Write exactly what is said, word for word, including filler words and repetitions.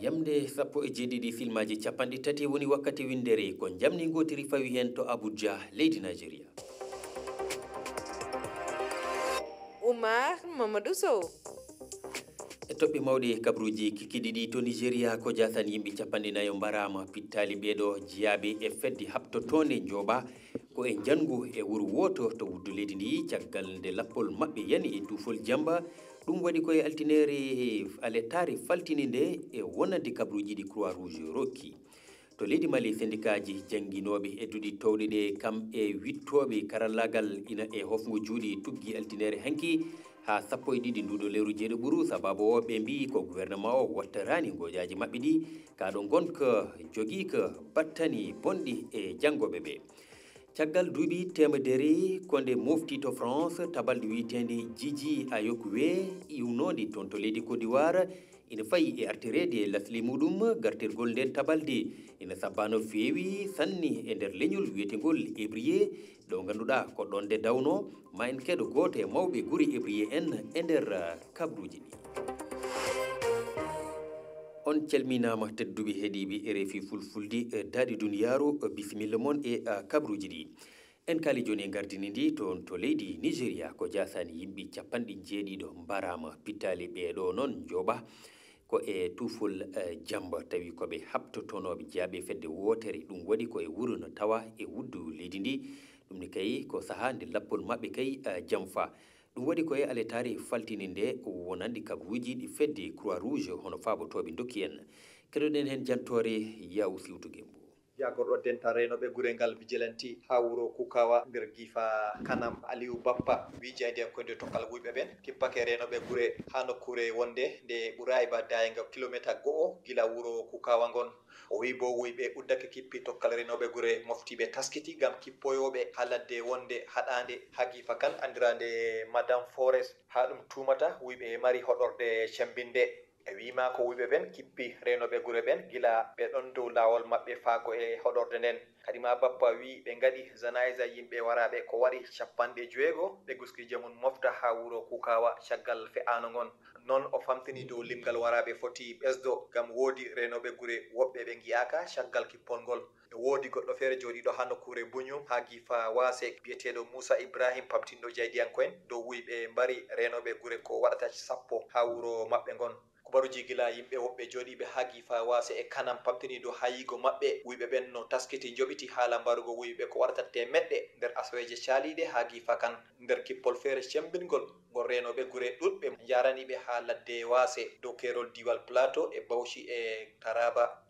Jamde sappo e jeeɗiɗi silmaaji capanɗe tati woni wakkati winndere. Ko njamni ngootiri fawi heen to Abuja, leydi Nigeria. Oumar Mamadou Sow. E toɓɓe mawɗe kabruuji kikiiɗi ɗi to Nigeria, ko jaasan yimɓe capanɗe nayo mbaraama, pittaali ɓeeɗo jeyaaɓe e fedde haɓtotoonde njooɓa ko e njanngu e wuro wooto to wuddu leydi ndi, caggal nde lappol maɓɓe yani e tuufol jamba. Ɗum waɗi ko e altineere aletaare faltini nde e wonande kabruuji ɗi Croix Rouge rokki. To leydi Mali, sendikaaji jannginooɓe e duɗi toowɗe ɗe kam e wittooɓe karallaagal ina e hofngo juuɗe tuggi altineere hanki haa sappo e ɗiɗi nduɗo lewru jeeɗo ɓuru. Sababu o, ɓe mbiyi ko gouvernement o wattaraani ngoƴaaji maɓɓe ɗi, ka ɗo ngonka jogiika battani bonɗi e janngooɓe ɓe. Caggal duuɓi teemedere ko nde mofti to France tabaldi wiyeteendi Jiji Ayokwe iwnondi toon to leydi Côte d'Ivoire, ina fayi e artireede lasli muɗum. Gartirgol nden tabaldi ina sabbaa no feewi sanne e nder leñol wiyetengol Ébrié, ɗo ngannduɗaa ko ɗoon nde dawno. Ma en keɗo gooto e mawɓe gure Ébrié en e nder, ah, kabruuji ɗi. On calminaama, tedduɓe heɗiiɓe R F I Fulfulde, eh, Daɗi Duniyaaru, eh, bisimilla mon e, ah, kabruuji ɗi. En kaali jooni e ngardini ndi toon to leydi Nigeria, ko jaasaani yimɓe capanɗe jeeɗiɗo mbaraama, pittaali ɓeeɗo noon njooɓa ko e tuufol, eh, jamba, tawi ko ɓe haɓtotonooɓe jeyaaɓe fedde wootere. Ɗum waɗi ko e wuro no tawa e wuddu leydi ndi. Ɗum ne kay ko sahaa nde lappol maɓɓe kay, eh, jamfa. Ɗum waɗi ko e aletaare faltini nde wonande kabruuji ɗi fedde Croix Rouge hono faabotooɓe ndokki en. Keɗoɗen heen jantoore Yaw Siwtu Gembo. Jagorɗo dental reenooɓe gure ngal Vigilante haa wuro Kukawa nder Gifa Kanam, Aliyu Bappa, wiyi jaayndiyankoy nde tokkal wuyɓe ɓen kippake reenooɓe gure haa nokkuure wonde nde ɓuraay ba daaynga kilomita go'o gila wuro Kukawa ngon. O wiyi bo wuyɓe uddake kippi tokkal reenooɓe gure moftiiɓe taskiti ngam kippoyooɓe haa ladde wonde haɗaande haa Gifa kan, anndiraande Madame Forest, haa ɗum tuumata wuyɓe mari hoɗorde cemmbinde. E wiyi ma ko wuyɓe ɓen kippi reenooɓe gure ɓen gila ɓe ɗon dow laawol maɓɓe faako e hoɗorde nden. Kadi ma Bappa wiyi ɓe ngaɗi janayza yimɓe waraaɓe ko waɗi capanɗe jeego ɓe guskiije mum mofta haa wuro Kukawa caggal fe'aano ngon. Non o famtini dow limgal waraaɓe foti ɓesdo ngam woodi reenooɓe gure woɓɓe ɓe ngi'aaka caggal kippol ngol. No woodi goɗɗo feere jooɗiiɗo haa nokkuure Buñum haa Gifa Waase biyeteeɗo Muusa Ibrahim pamtinɗo jaydiyanko'en dow wuyɓe mbari reenooɓe gure ko waɗata sappo haa wuro maɓɓe ngon. Kubaruuji gila yimɓe woɓɓe jooɗiiɓe haa Gifa Waase e Kanam pamtini dow haa yigo maɓɓe wuyɓe ɓen no taskiti njoɓiti haala mbarugo wuyɓe ko waɗata teemeɗɗe nder asaweeje caaliiɗe haa Gifa kan. Nder kippol feere cemmbingol ngol reenooɓe gure ɗuɗɓe njaaraniiɓe haa ladde Waase dow keerol diiwal Plateau e Bauchi e Taraba.